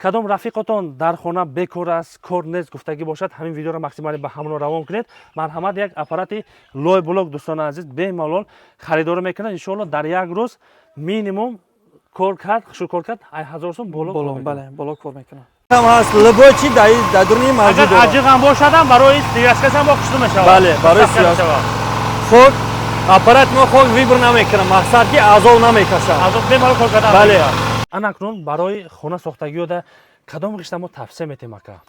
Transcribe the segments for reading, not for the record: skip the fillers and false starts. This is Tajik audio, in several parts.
Кадом рафиқотон дар хона бекор аст, кор нест гуфтагӣ бошад, ҳамин видеоро максимально ба ҳамоно равон кунед. Марҳамат, як аппарати лой блок, дӯстони азиз, бемалол харидорӣ мекунад. Иншоалло, дар як рӯз минимум кор кард, хушур кор кард, ай 1000 сум боло кор Боло. мекунад. Бале, боло кор мекунам. Ҳам ҳаст, любой чи дар дуруни мавҷуд Агар дорад. аҷиқ ҳам бошадам, барои связкашам бо хушрӯ мешавад. Бале, барои Сахт мешавад. Хок аппарат мо хок выбор намекунад, мақсад ки азоб намекашад. Азоб бемалол кор кардан. Бале. Ана акнун барои хона сохтагиёда кадом ғишта мо тавсия метем, ака?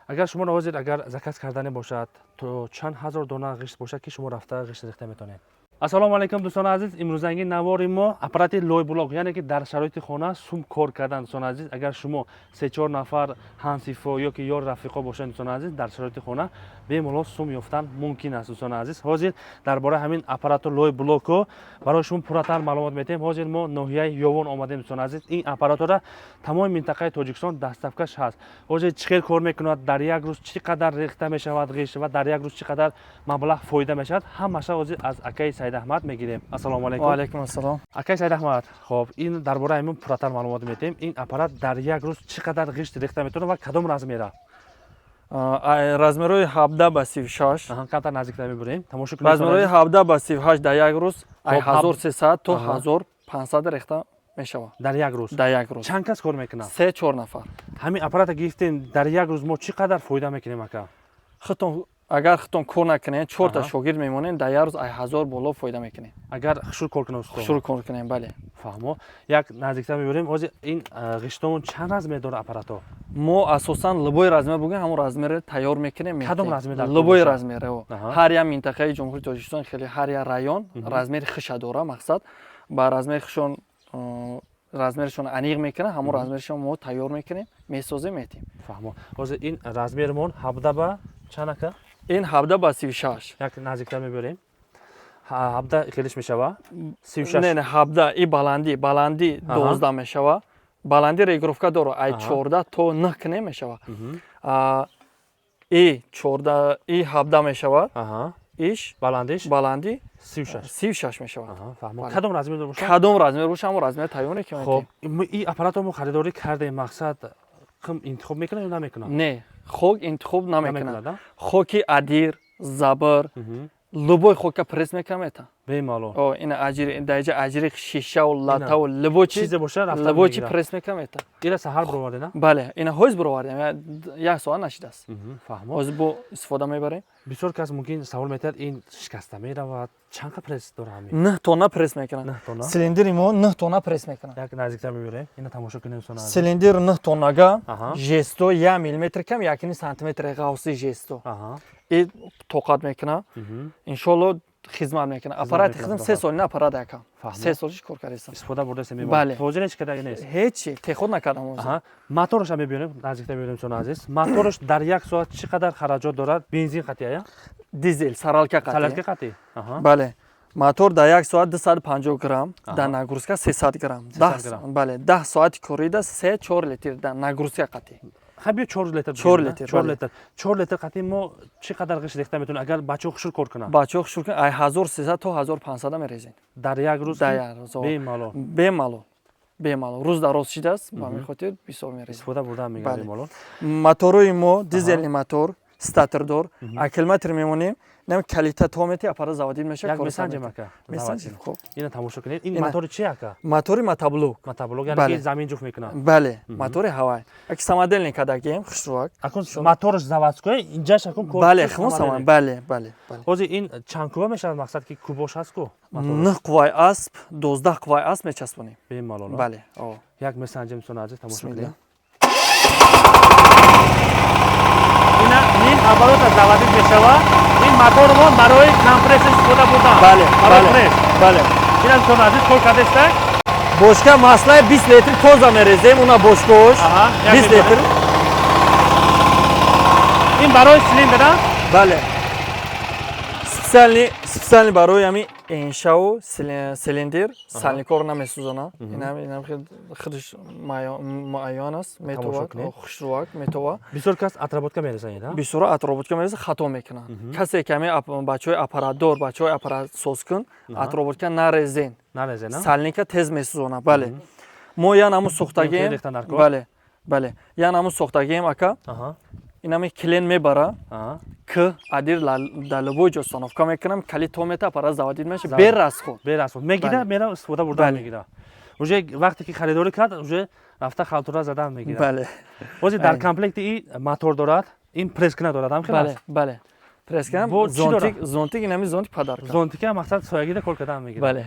Агар шумо ҳозир агар заказ кардане бошад, то чанд ҳазор дона ғишт бошад, ки шумо рафта ғишт рехта метавонед? Ассалому алайкум, дӯстони азиз! Имрӯзанги навори мо аппарати лойблок, яъне ки дар шароити хона сум кор кардан. Дӯстони азиз, агар шумо се-чор нафар ҳамсифо ё ки ёр рафиқо бошанд, дӯстони азиз, дар шароити хона бемалол сум ёфтан мумкин аст. Дӯстони азиз, ҳозир дар бораи ҳамин аппарату лойблоко барои шумо пурратар маълумот метиҳем. Ҳозир мо ноҳияи Ёвон омадем. Дӯстони азиз, ин аппаратора тамоми минтақаи Тоҷикистон доставкаш ҳаст. Ҳозир чӣ хел кор мекунад, дар як рӯз чӣ қадар рехта мешавад ғишт ва дар як рӯз чӣ қадар маблағ фоида мешавад, ҳамаша ҳозир аз акаи Саидаҳмад мегирем. Ассалому алайкум. Ва алайкум ассалом. Акаи Саидаҳмад, хоб, ин дар бораи ҳамин пурратар маълумот метиҳем. Ин аппарат дар як рӯз чӣ қадар ғишт рехта метавонад ва кадом размера? Размерҳои 17 ба 36. Аҳа, камтар наздиктар мебурем, тамошо кунед. Размерҳои 17 ба 38 дар як рӯз ай Хоб, 1300 то 1500 рехта мешавад. Дар як рӯз? Дар як рӯз. Чанд кас кор мекунад? Се чор нафар. Ҳамин аппарата гирифтем, дар як рӯз мо чӣ қадар фоида мекунем, ака? Худтон, агар худтон кор накунед, чорта шогирд мемонем, дар як рӯз ай 1000 боло фоида мекунем. Агар хушур кор кунад, усто? Шурӯъ кор кунем, бале. Фаҳмо. Як наздиктар мебурем. Ҳозир ин ғиштомон чанд размер дорад аппарато? Мо асосан любой размер бугӯем, ҳамон размерро тайёр мекунем, Кадом метем. размер дар кор Любой бошад? размер. Аҳа. Ҳар як минтақаи Ҷумҳурии Тоҷикистон, хеле ҳар як район размери хиша дора. Мақсад, ба размери хишон размершон аниқ мекунад, ҳамон размершон мо тайёр мекунем, месозем, метем. Фаҳмо. Ҳозир ин размермон 17 ба чанд, ака? Ин 17 ба 36. Як наздиктар мебарем. 17 хелиш мешава, 36? Не, не, 17 и баландӣ 12 мешава. Баландӣ регулировка дора, ай 14 то 9 кунем мешава. И 14, и 17 мешавад. Иш Баландиш? Баландӣ 36. 36 мешавад. Аҳа, фаҳмо. Бале. Кадом размер бошад? Кадом размер боша, ҳамон размер тайёр мекунем. Хоб, ин аппаратро мо харидорӣ кардем, мақсад, қим интихоб мекунад ё намекунад? Не, хок интихоб намекунад. Намекунад, а? Хоки адир, забр, любой хока пресс мекунам, мета. Бемалол. О, ина аҷири, даиҷа аҷири, шишаву латаву любой чи. Чизе боша, рафта Любой чи мегирад. пресс мекунам, мета. Ира саҳар бироварде, на? Бале, ина ҳоз бировардем, як соат нашидааст. Фаҳмо. Ҳозир бо истифода мебарем. Бисёр кас мумкин савол метиҳад: ин шикаста меравад? Чанд қа пресс дора ҳамин? 9 тонна пресс мекунад. 9 тонна? Цилиндри мо 9 тонна пресс мекунад. Як наздиктар мебирем, ина тамошо кунем, дӯстони азиз. Цилиндр 9 тоннага, жесто 1 миллиметр кам, 1,5 сантиметр ғавси жесто. И тоқат мекунад. Иншолло, хизмат мекунад аппарати. Мекунад, хизм 3 сол ина аппарат якам. Фаҳмо. 3 солиш кор кардистам. Истифода бурдасе? Бале. Ҳозир ҳеч кадаги нест? Ҳечи теход накардам ҳозир. Аҳа, моторашам мебинем, наздиктар мебинем, дӯстони азиз. Мотораш дар як соат чӣ қадар хараҷот дорад? Бензин қатия? Дизел, солярка қатӣ. Солярка қатӣ. Аҳа. Бале, мотор дар як соат 250 грамм, дар нагрузка 300 грамм. 300 грамм. Бале, 10 соати корида 3-4 литр дар нагрузка қатӣ. Ха, биё, 4 литр. 4 бигирем, литр, 4 бале. литр. 4 литр қатӣ мо чӣ қадар ғишт рехта метавонем, агар бачаҳо хушур кор кунанд? Бачаҳо хушур кунанд, ай 1300 то 1500 мерезем. Дар як рӯз? Дар як рӯз, о. Бемалол? Бемалол, бемалол. Рӯз дар роз шидааст, ба ҳамин хотир бисёр мерезем. Истифода бурдан мегӯям. Бале. Бемалол. Моторҳои мо дизельный мотор, статордор. Аккумулятор мемонем, нем калита то мети, аппарат заводить мешавад. Як Кор месанҷем, сар ака. Месанҷем, хоб. Ина тамошо кунед, ин Ина. мотори чи, ака? Мотори мотоблок. Мотоблок, яъне Бале. ки замин ҷуфт мекунад? Бале, мотори ҳавай, яки самодельный кардагием, хушрӯак. Акун мотораш заводской, инҷаш акун кор. Бале, хмо сама, бале, бале, бале. Ҳозир ин чанд куба мешавад? Мақсад, ки кубош ҳаст ку мотораш? 9 қувваи асп, 12 қувваи асп мечаспонем. Бемалол, а? Бале, о. Як месанҷем, дӯстони азиз, тамошо Бисмилла. кунед. Ина ним оборота заводить мешавад. Ин мотормон барои компрессор истифода бурдан. Бале. Барои Бале. пресс. Бале. Ина, дӯстони азиз, кор кардеста. Бочка маслаи 20 литр тоза мерезем, уна бочкош. Аҳа, як 20 мебарем. литр. Ин барои цилиндр, а? Бале, специальный барои ҳами эншаву цилиндр, сальникор намесӯзона. Инам худаш муайян аст, метова. Тамошо кунед. Хушрӯак метова. Бисёр кас отработка мерезанед, а? Бисёро отработка мереза, хато мекунанд. Касе ки ҳами бачаҳои аппаратдор, бачаҳои аппаратсозкун, отработка нарезен. Нарезен, а? Сальника тез месӯзона, бале. Мо ян ҳамун сӯхтагием. Рехтан дар кор? Бале. Бале, яъне ҳамун сохтагием, ака. Инами клиент мебара к адир дар любой ҷо установка мекунам, кали то мета, аппарат заводить меша, без расход. Без расход мегира, мера, истифода бурдан мегира. Уже вақте ки харидорӣ кард, уже рафта халтура задан мегирад. Бале. Ҳозир дар комплекти и мотор дорад, ин пресс-кина дорад, ҳам хел? Бале, бале, пресс-кина, зонтик, зонтик, инами зонтик подарка. Зонтика мақсад соягида кор кардан мегирад. Бале.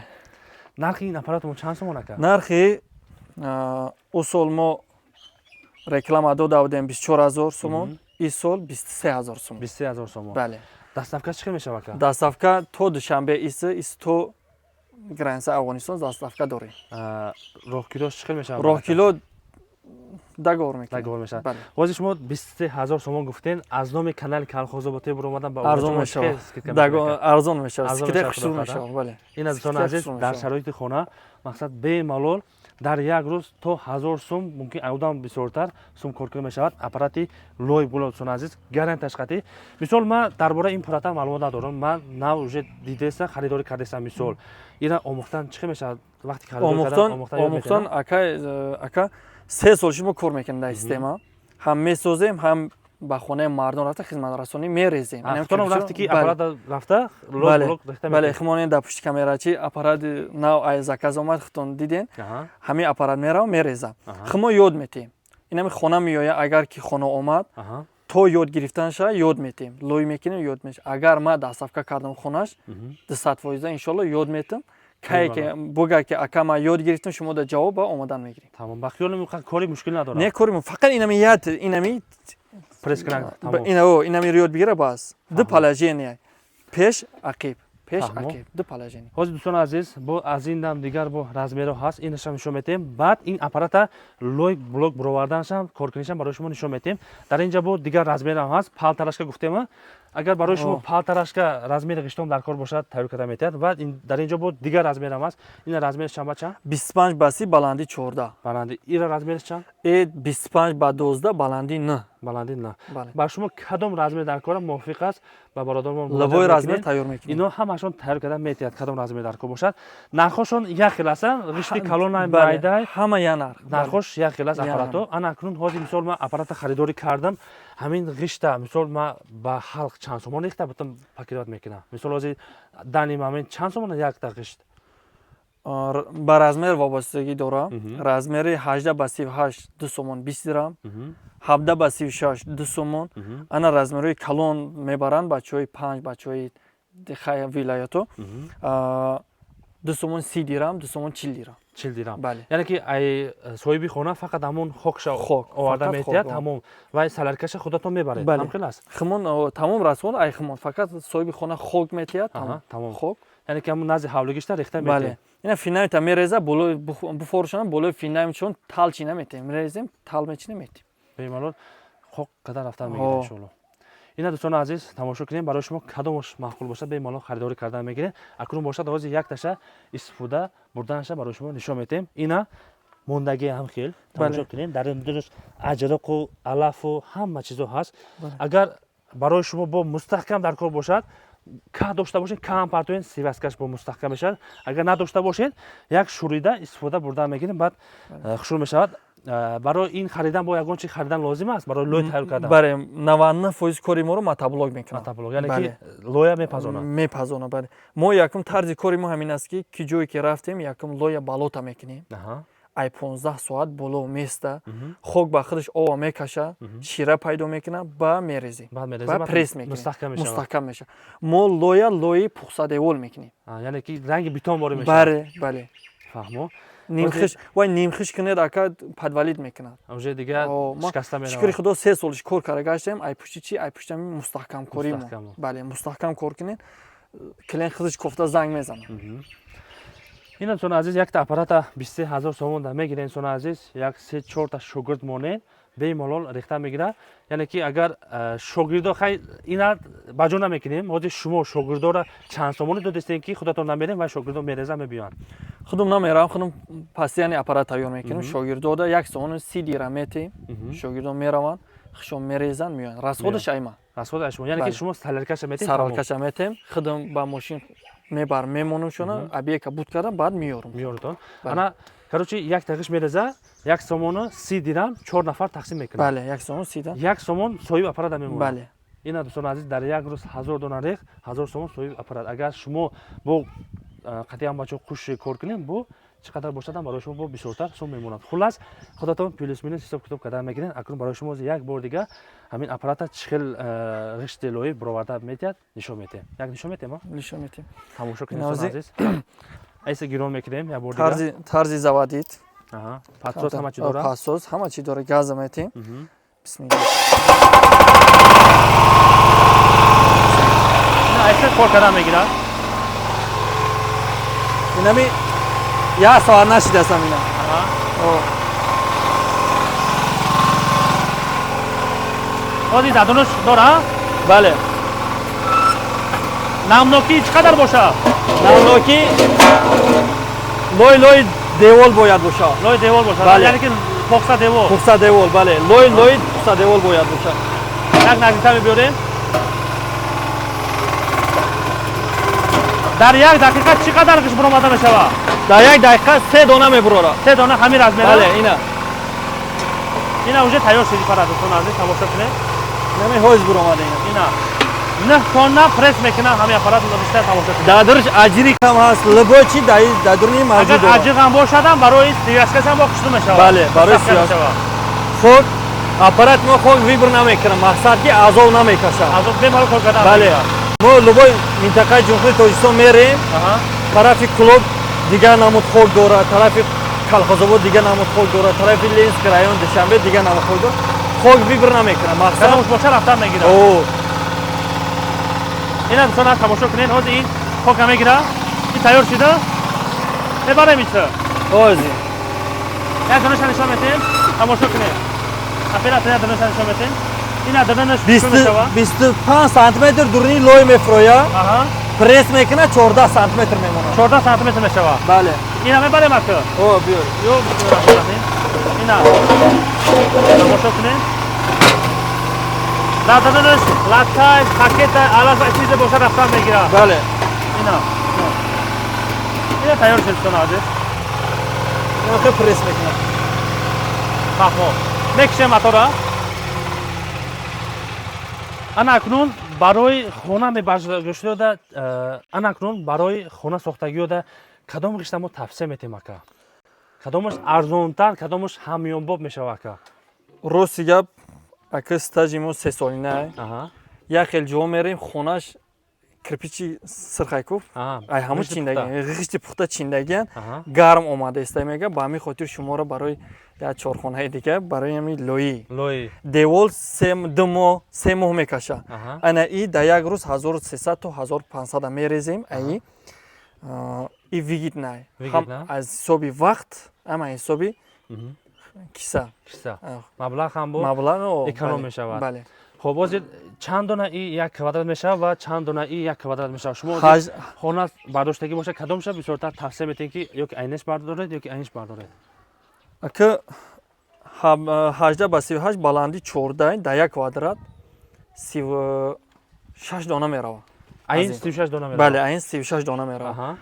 Нархи ин аппаратмон чанд сомон, ака? Нархи ӯ сол мо реклама дода будем 24 000 сомон, ин сол 23 000 сомон. 23 000 сомон. Бале. Доставка чӣ хел мешавад, ака? Доставка то Душанбе, иси то граница Афғонистон доставка дорем. Роҳкилош чӣ хел мешавад? Роҳкило договор мекунем. Договор мешавад. Ҳозир шумо 23 000 сомон гуфтен, аз номи канали Калхозоботе буромадан ба арзон мешавад, арзон мешавад, скидка хушрӯ мешавад, бале. Ин аз дӯстони азиз, дар шароити хона мақсад бемалол дар як рӯз то 1000 сум, мумкин одам бисёртар сум коркунӣ мешавад. Аппарати лой було, дӯстони азиз, гарантияш қатӣ. Мисол, ман дар бораи ин аппарата маълумот надорам, ман нав уже дидеста, харидорӣ кардестам. Мисол, ира омӯхтан чӣ хел мешавад? Вақти омӯхтан, ака, 3 сол шумо кор мекунем дар система, ҳам месозем, ҳам ба хонаи мардум рафта хизматрасонӣ мерезем. Рафте ки аппарат рафта. Бале, химонем дар пушти камерачи аппарати нав ай заказ омад, худтон диден, ҳамин аппарат меравам, мерезам, химо ёд метиҳем. Инами хона меоя, агар ки хона омад, то ёд гирифтанша ёд метиҳем, лой мекунем, ёд меша. Агар ман доставка кардам хонаш, 200%, иншолло, ёд метиҳам. Кае ки буга ки ака, ман ёд гирифтам, шумо да ҷавоб ба омадан мегирем. Тамом, ба хиёлам кори мушкил надорад. Не, кори фақат инами яд, инами пресс кунак. Инами ёд бигира, бас. Ду положение: пеш, ақиб, пеш, ақиб, ду положение. Ҳозир, дӯстони азиз, бо аз ин дам дигар бо размерҳо ҳаст, инашам нишон метиҳем. Баъд ин аппарата лой блок буроварданашам, коркунишам барои шумо нишон метиҳем. Дар инҷа бо дигар размерам ҳаст, полторашка гуфтема. Агар барои шумо полторашка размери ғиштом дар кор бошад, тайёр карда метиҳад. Ва дар инҷо бо дигар размерам ҳаст. Ина размераш чанд ба чанд? 25 ба 30, баландӣ 14. Баландӣ. Ира размераш чанд? Э 25 ба 12, баландӣ 9. Баландӣ 9. Бар шумо кадом размер дар кора мувофиқ аст, ба бародармон любой размер тайёр мекунем. Ино ҳамашон тайёр карда метиҳад, кадом размер дар кор бошад. Нархошон як хел астанд, ғишти калона, майда? Ҳама як нарх. Нархош як хел аст аппарато. Ана акнун ҳозир, мисол, ман аппарата харидорӣ кардам, ҳамин ғишта, мисол, ман ба халқ чанд сомон рехта бутам пакировать мекунам? Мисол, ҳозир дани момент чанд сомон якта ғишт? Ба размер вобастагӣ дорад. Размери 18 ба 38 2 сомон 20 дирам, 17 ба 36 2 сомон. Ана размерҳои калон мебаранд бачаҳои панҷ, бачаҳои вилоятҳо, 2 сомон 30 дирам, 2 сомон 40 дирам. 40 дирам. Бале. Яъне ки ай соҳиби хона фақат ҳамон хокша хок оварда фақат метиҳад, хок, тамом, вай соляркаша худатон мебаред? Бале. Ҳам хел аст? Химон тамом, расход ай химон, фақат соҳиби хона хок метиҳад, тамом. Тамом. Хок. Яъне ки ҳамон назди ҳавлигишта рехта Бале. метиҳед? Ина финаита мереза, болои буфоршона, болои финаимчон тал чина метиҳем, мерезем, тал мечинем, метиҳем. Бемалол хок қадар рафтан мегирад, иншоалло. Ина, дӯстони азиз, тамошо кунем. Барои шумо кадомаш маъқул бошад, бемалол харидорӣ кардан мегиред. Акнун бошад, ҳозир якташа истифода бурданаша барои шумо нишон метиҳем. Ина мондагӣ ҳам хел тамошо кунем, дар дурус аҷроқу алафу ҳама чизо ҳаст. Агар барои шумо бо мустаҳкам дар кор бошад, ка дошта бошед, каам партоен, связкаш бо мустаҳкам мешавад. Агар надошта бошед, як шурида истифода бурдан мегирем, баъд хушрӯ мешавад. Барои ин харидан бо ягон чи харидан лозим аст барои лой тайёр кардан? Бале, 99% кори моро мотоблок мекунад. Мотоблок, яъне ки лоя мепазонад? Мепазонад, бале. Мо якум тарзи кори мо ҳамин аст, ки ҷое ки рафтем, якум лоя болота мекунем, ай 15 соат боло места, хок ба худаш ова мекаша, шира пайдо мекунад, ба мерезем, ба пресс мекунем, мустаҳкам мешавад. Мо лоя лои пухсадевол мекунем. Яъне ки ранги бетон борӣ мешавад? Бале, бале. Фаҳмо. Нимхиш вай, нимхиш кунед, ака, подвалить мекунад. Уже дига шикаста меравад. Шукри Худо, 3 солиш кор карда гаштем. Ай пушти чи? Ай пушти ҳамин мустаҳкамкорӣ мо. Бале, мустаҳкам кор кунед, клиент худаш кофта занг мезанад. Ин, дӯстони азиз, якта аппарата 23 000 сомон да мегиред. Инсони азиз, як се чорта шогирд монед, бемалол рехта мегирад. Яъне ки агар шогирдо, хай, ина ба ҷо намекунем. Ҳозир шумо шогирдора чанд сомонӣ додистем, ки худатон намерем ва шогирдо мереза, мебиёянд? Худум намерам, худум постоянный аппарат тайёр мекунем. Шогирдода 1 сомону 30 дирам метиҳем, шогирдо мераванд, хушон мерезанд, меоянд. Расходаш айма. Расходи ай шумо, яъне ки шумо соляркаша метиҳед? Соляркаша метиҳем, худум ба мошин мебарам, мемонам шона, объекта буд кардам, баъд меёрам. Меёритон. Ана. Короче, як тағиш мереза, 1 сомону 30 дирам 4 нафар тақсим мекунад. Бале, 1 сомон 30 дирам. 1 сомон соҳиби аппарата мемонад. Бале. Ина дӯстони азиз, дар як рӯз 1000 дона рех, 1000 сомон соҳиби аппарат. Агар шумо бо қатъиян бачаҳо кӯшиши кор кунем, бо чӣ қадар бошад ҳам барои шумо бо бисёртар сум мемонад. Хуллас, худатон плюс минус ҳисоб китоб карда мегиред. Акнун барои шумо як бор дига ҳамин аппарата чӣ хел ғишти лоӣ бароварда метиҳад, нишон метиҳем. Як нишон метиҳем, Нишон метиҳем. Тамошо кунед, дӯстони азиз. Айса гирон мекунем як бор дига. Тарзи заводит. Аҳа, подсос ҳама чӣ дорад? Подсос ҳама чӣ дорад. Газа метиҳем. Бисмиллаҳ. Айса кор карда мегирад. Инами як соат нашидастам ина. Ози дадунуш дора? Бале. Намнокӣ чӣ қадар бошад? Намнокӣ лой лой девол бояд бошад. Лой девол бошад. Бале. Яъне ки пухта девол. Пухта девол, бале. Лой лой пухта девол бояд бошад. Як наздиктар мебиёрем. Дар як дақиқа чӣ қадар ғиш баромада мешавад? Дар як дақиқа 3 дона мебурорад. 3 дона ҳамин размера? Бале, ина. Ина уже тайёр шуди пара, дӯстони азиз, тамошо кунед. Инами ҳоз буромада ина. Ина. 9 тонна пресс мекунад ҳамин аппарат, бештар тамошо кунед. Дар дурш аҷири кам ҳаст, любой чи дар дуруни мавҷуд Агар аҷиқ ҳам бошад ҳам барои связкаш ҳам бо хушнуд мешавад. Бале, барои связка. Хок аппарат мо хок вибр намекунад, мақсад ки азоб намекашад. Азоб бемалол кор кардан. Бале. Мо любой минтақаи Ҷумҳурии Тоҷикистон мерем, тарафи клуб дигар намуд хок дорад, тарафи Калхозобод дигар намуд хок дорад, тарафи Ленинский район Душанбе дигар намуд хок дорад. Хок вибр намекунад, мақсад кадомш боша рафтан мегирад. Ина дӯстон аз тамошо кунед, ҳозир ин хока мегирад, ин тайёр шуда, мебарем инча. Ҳозир. Як донаша нишон метиҳем, тамошо кунед. Оператор як донаша нишон метиҳем. Ина донаш 25 сантиметр дуруни лой мефрояд. Пресс мекунад, 14 сантиметр мемонад. 14 сантиметр мешавад. Бале. Ина мебарем ака? О, биёр. Ё, ина. Тамошо кунед. Дар донаш латай, пакета, алаф чизе бошад рафтан мегирад. Бале. Ина. Ина тайёр шуд, дӯстони азиз. Ина хеле пресс мекунад. Фаҳмо. Мекушем мотора. Ана акнун барои хона мебардоштиёда, ана акнун барои хона сохтагиёда кадом ғишта мо тавсия метиҳем ака? Кадомаш арзонтар, кадомаш ҳамёнбоб мешавад ака? Рости гап, ака стажи мо 3 солина. Як хел ҷо мерем, хонаш кирпичи сирхайкуф, ай ҳамун чиндаги, ғишти пухта чиндагиян, гарм омада иста мега, ба ҳамин хотир шуморо барои як чорхонаи дига, барои ҳамин лои. Девол 2 моҳ, 3 моҳ мекаша. Ана и дар як рӯз 1300 то 1500 мерезем, аи и вигиднай. Ҳам аз ҳисоби вақт, ҳам аз ҳисоби киса. Киса. Маблағ ҳам бо маблағ эконом мешавад. Бале. Хоб, ҳозир чанд дона и як квадрат мешавад ва чанд дона и як квадрат мешавад? Шумо хона бардоштагӣ бошад, кадомша бисёртар тавсия метиҳед ки ё ки айнеш бардоред, ё ки айнеш бардоред? Ака 18 ба 38 баланди 14 дар як квадрат 36 дона меравад. Айн 36 дона меравад? Бале, айн 36 дона меравад.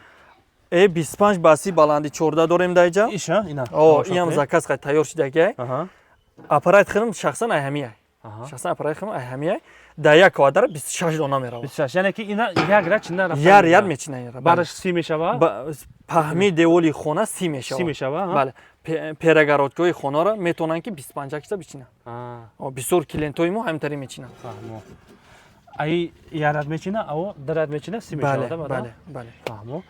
25 ба 30 баланди 14 дорем дар инҷа. Иша, ина. О, инам заказ қай тайёр шудагиай. Аппарат хелм шахсан ай ҳамиай. Шахсан аппарат хелм ай ҳамиай. Дар як квадрат 26 дона меравад. 26, яъне ки ина як ряд чинда рафта. Як ряд мечина ина. Бараш 30 мешавад? Паҳми деволи хона 30 мешавад. 30 мешавад? Бале. Перегородкаҳои хонаро метавонанд ки 25 киса бичинанд. Бисёр клиентҳои мо ҳамин тариқ мечинанд. Фаҳмо. Ай як ряд мечина, аво ду ряд мечина, 30 мешавад, бале, бале. Фаҳмо.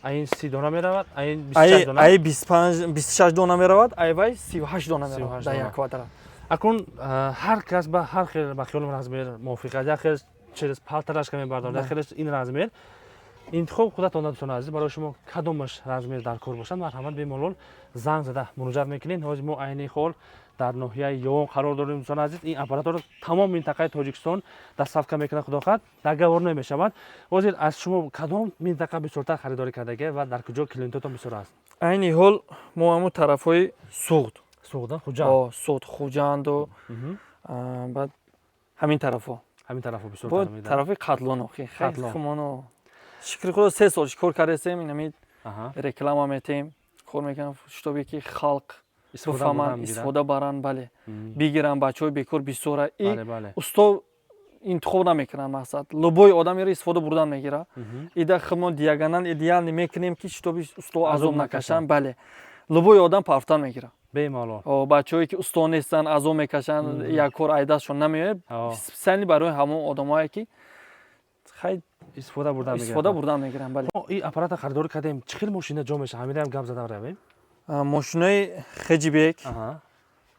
Айн 30 дона меравад, айн 26 дона. Ай 26 дона меравад, ай вай 38 дона меравад дар як квадрат. Акун ҳар кас ба ҳар хел ба хиёлам размер мувофиқ аст. Як хел через палтарашка мебардорад, як хел ин размер. Интихоб худатон дӯстони азиз, барои шумо кадомаш размер дар кор бошад, марҳамат бемалол занг зада муроҷиат мекунед. Ҳозир мо айни ҳол дар ноҳияи Ёвон қарор дорем, дӯстони азиз. Ин аппаратро тамом минтақаи Тоҷикистон доставка мекунад, худо хоҳад, договор намешавад. Ҳозир аз шумо кадом минтақа бисёртар харидорӣ кардагӣ ва дар куҷо клиентотон бисёр аст? Айни ҳол мо ҳамун тарафҳои Суғд. Суғд, Хуҷанд. О, Суғд, Хуҷанду, баъд ҳамин тарафҳо. Ҳамин тарафҳо бисёр тарафи Қатлон охи. Хумоно. Шукри Худо 3 сол кор кардесем, инами реклама метем, Кор мекунам, чтобы ки халқ бифаҳманд, истифода баранд, бале, бигиранд. Бачаҳои бекор бисёра и усто интихоб намекунанд, мақсад, любой одам мера, истифода бурдан мегира. Ида худмон диагональ идеальный мекунем, ки чтобы усто азоб накашанд. Бале, любой одам парфтан мегира. Бемалол. Бачаҳое ки усто нестанд, азоб мекашанд, як кор айдастшон намеояд. Специально барои ҳамон одамое ки хай истифода бурдан. Истифода бурдан мегиранд, бале. Ин аппарата харидорӣ кардем, чӣ хел мошина ҷо мешавад? Ҳамидаам гап зада равем. Мошинои хеҷибек,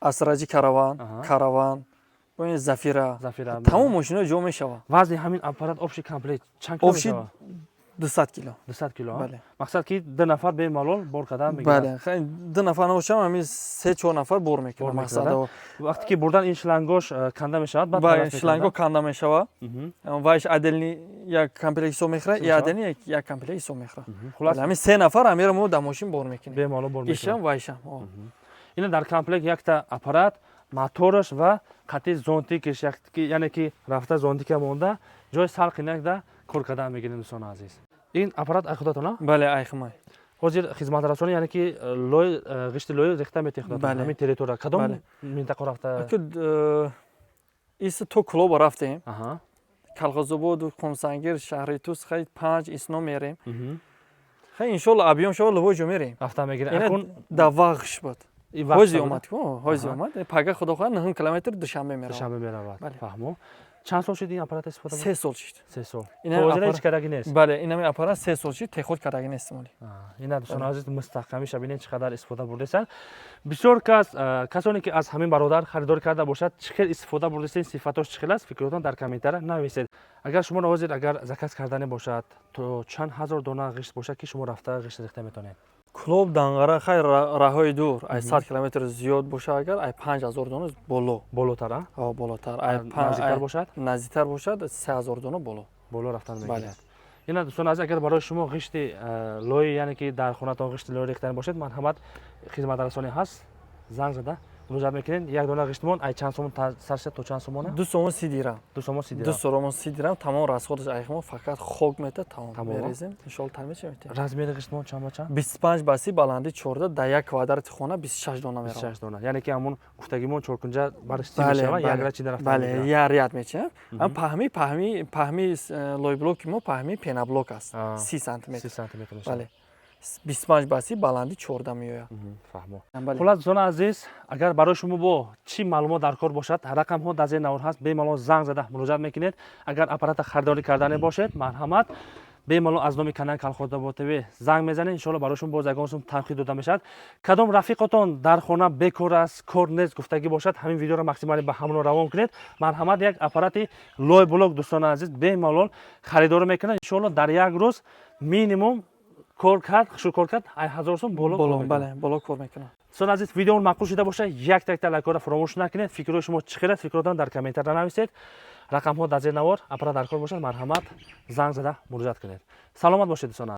асраҷи, Караван, Караван, Зафира, тамом мошино ҷо мешавад. Вазни ҳамин аппарат общий комплект чанд кило мешавад? 200 кило. 200 кило. Мақсад, ки ду нафар бемалол бор кардан мегирад. Бале, ду нафар набошам, ҳамин се чор нафар бор мекунад, мақсад. Вақте ки бурдан, ин шлангош канда мешавад? Бале, шланго канда мешавад. Вайш отдельный як комплект ҳисоб мехӯрад и отдельный як комплект ҳисоб мехӯрад. Хулас, ҳамин се нафар ҳамеро мо дар мошин бор мекунем. Бемалол бор мекунем. Ишам, вайшам. Ина дар комплект якта аппарат, мотораш ва қатъи зонтикиш, яъне ки рафта зонтика монда, ҷои салқинакда кор кардан мегирем. Дӯстони азиз, ин аппарат ай худатона? Бале, ай хумай. Ҳозир хизматрасонӣ, яъне ки лой, ғишти лои рехта метиҳед худатон? Ҳамин территория кадом минтақа рафта? Иса то Кулоба рафтем, Калхозободу, Қумсангир, шаҳри Тус, хай панҷ исно мерем. Хай, иншолло, объём шава, любой ҷо мерем. Рафта мегирем. Да вағш буд, ҳози омад, ҳози омад. Пага, худо хоҳад, 9 километр Душанбе меравад. Душанбе меравад, фаҳмо. Чанд сол шуд ин аппарат истифода? 3 сол шуд. 3 сол ҳеҷ кардаги нест? Бале, инами аппарат 3 сол шуд, теход кардаги нест моли. Ина, дӯстони азиз, мустаҳкамиша бинед, чӣ қадар истифода бурдесанд. Бисёр кас, касоне ки аз ҳамин бародар харидорӣ карда бошад, чӣ хел истифода бурдесен, сифатош чӣ хел аст, фикротон дар комментария нависед. Агар шуморо ҳозир агар заказ кардане бошад, то чанд ҳазор дона ғишт бошад, ки шумо рафта ғишт рехта метавонед? Кулоб, Данғара, хай, раҳои дур, ай 100 километр зиёд боша агар, ай 5000 дона боло. Болотар? Болотар. Наздиктар бошад? Наздиктар бошад, 3000 дона боло. Боло рафтан мегирад. Ина, дӯстон азиз, агар барои шумо ғишти лои, яъне ки дар хонатон ғишти лои рехтани бошед, марҳамат, хизматрасонӣ ҳаст, занг зада муроҷиат мекунед. Як дона ғиштмон ай чанд сомон сар шуда то чанд сомона? 2 сомон 30 дирам. 2 сомон 30 дирам. 2 сомон 30 дирам, тамом расходаш айхмо, фақат хок мета, тамом, мерезем, иншоалло, тамир метем. Размери ғиштмон чанд ба чанд? 25 ба 30, баланди 14. Дар як квадрати хона 26 дона меравад. 26 дона, яъне ки ҳамон гуфтагимон чоркунҷа барш мешавад, як ряд чида рафта. Бале, як ряд мечинам. Паҳми лойблоки мо паҳми пеноблок аст, 30 сантиметр. 30 сантиметр мешавад. Бале, 25 ба 30, баланди 14 меояд. Фаҳмо. Хулас, дӯстони азиз, агар барои шумо бо чӣ маълумот дар кор бошад, рақамҳо дар зери навор ҳаст, бемалол занг зада муроҷиат мекунед. Агар аппарата харидорӣ кардане бошед, марҳамат, бемалол аз номи канали Калхозобод ТВ занг мезанед, иншоалло, барои шумо боз ягон сум танқид дода мешавад. Кадом рафиқотон дар хона бекор аст, кор нест гуфтагӣ бошад, ҳамин видеоро максимально ба ҳамоно равон кунед. Марҳамат, як аппарати лой блок, дӯстони азиз, бемалол харидорӣ мекунад. Иншоалло, дар як рӯз минимум кор кард, хушур кор кард, ай 1000 сум боло. Боло, бале, боло кор мекунад. Дӯстони азиз, видеомон маъқул шуда бошад, як такта лайкҳоро фаромӯш накунед. Фикрҳои шумо чӣ хел аст, фикротон дар комментария нависед. Рақамҳо дар зери навор. Аппарат дар кор бошад, марҳамат, занг зада муроҷиат кунед. Саломат бошед, дӯстон.